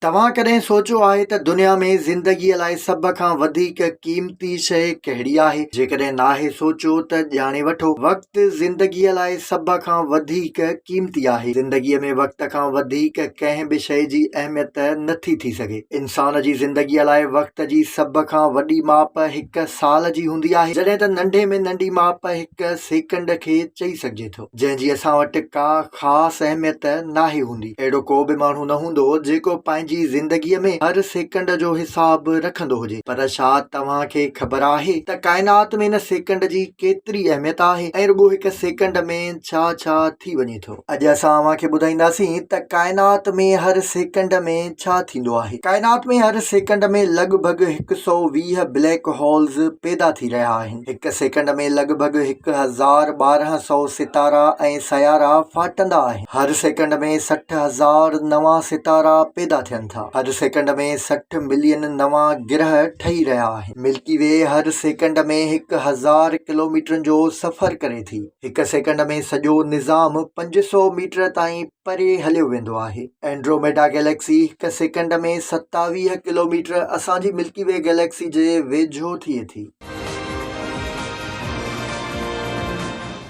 توهان ڪڏهن سوچيو آهي ته دنيا ۾ زندگيء لاء سڀ کان وڌيڪ قيمتي شيء ڪهڙي آهي؟ جيڪڏهن ناهي سوچيو ته ڄاڻي وٺو، وقت زندگيء لاء سڀ کان وڌيڪ قيمتي آهي. زندگيء ۾ وقت کان وڌيڪ ڪنهن به شيء جي اهميت نٿي ٿي سگهي. انسان جي زندگيء لاء وقت جي سڀ کان وڏي ماپ هڪ سال جي هوندي آهي، جڏهن ته ننڍي ۾ ننڍي ماپ هڪ سيڪنڊ کي چئي سگهجي ٿو. جنهن جي اسان وٽ ڪا خاص اهميت ناهي هوندي. اهڙو ڪو به ماڻهو نه هوندو جيڪو پنهنجي زندگيء ۾ هر سيڪنڊ جو حساب رکندو هجي. پر ڇا توهان کي خبر آهي ته ڪائنات ۾ ان سيڪنڊ جي ڪيتري اهميت آهي ۽ رڳو هڪ سيڪنڊ ۾ ڇا ڇا ٿي وڃي ٿو؟ اڄ اسان اوهان کي ٻڌائينداسين ته ڪائنات ۾ هر سيڪنڊ ۾ ڇا ٿيندو آهي. ڪائنات ۾ هر سيڪنڊ ۾ لڳ ڀڳ 120 بليڪ هولز پيدا ٿي رهيا آهن. هڪ سيڪنڊ ۾ لڳ ڀڳ 1200 ستارا ۽ سيارا ڦاٽندا آهن. هر سيڪنڊ ۾ 60,000 نوان ستارا پيدا ٿين ٿا. هر سيڪنڊ ۾ 60 ملين نوان گرهه ٺهي رهيا آهن. ملڪي وي هر سيڪنڊ ۾ 1000 ڪلوميٽرن جو سفر ڪري ٿي. هڪ سيڪنڊ ۾ سڄو نظام 500 ميٽر تائين پري هليو ويندو آهي. اينڊروميڊا گيليڪسي هڪ سيڪنڊ ۾ 27 ڪلوميٽر اسان جي ملڪي وي گيليڪسي جي ويجهو ٿئي ٿي.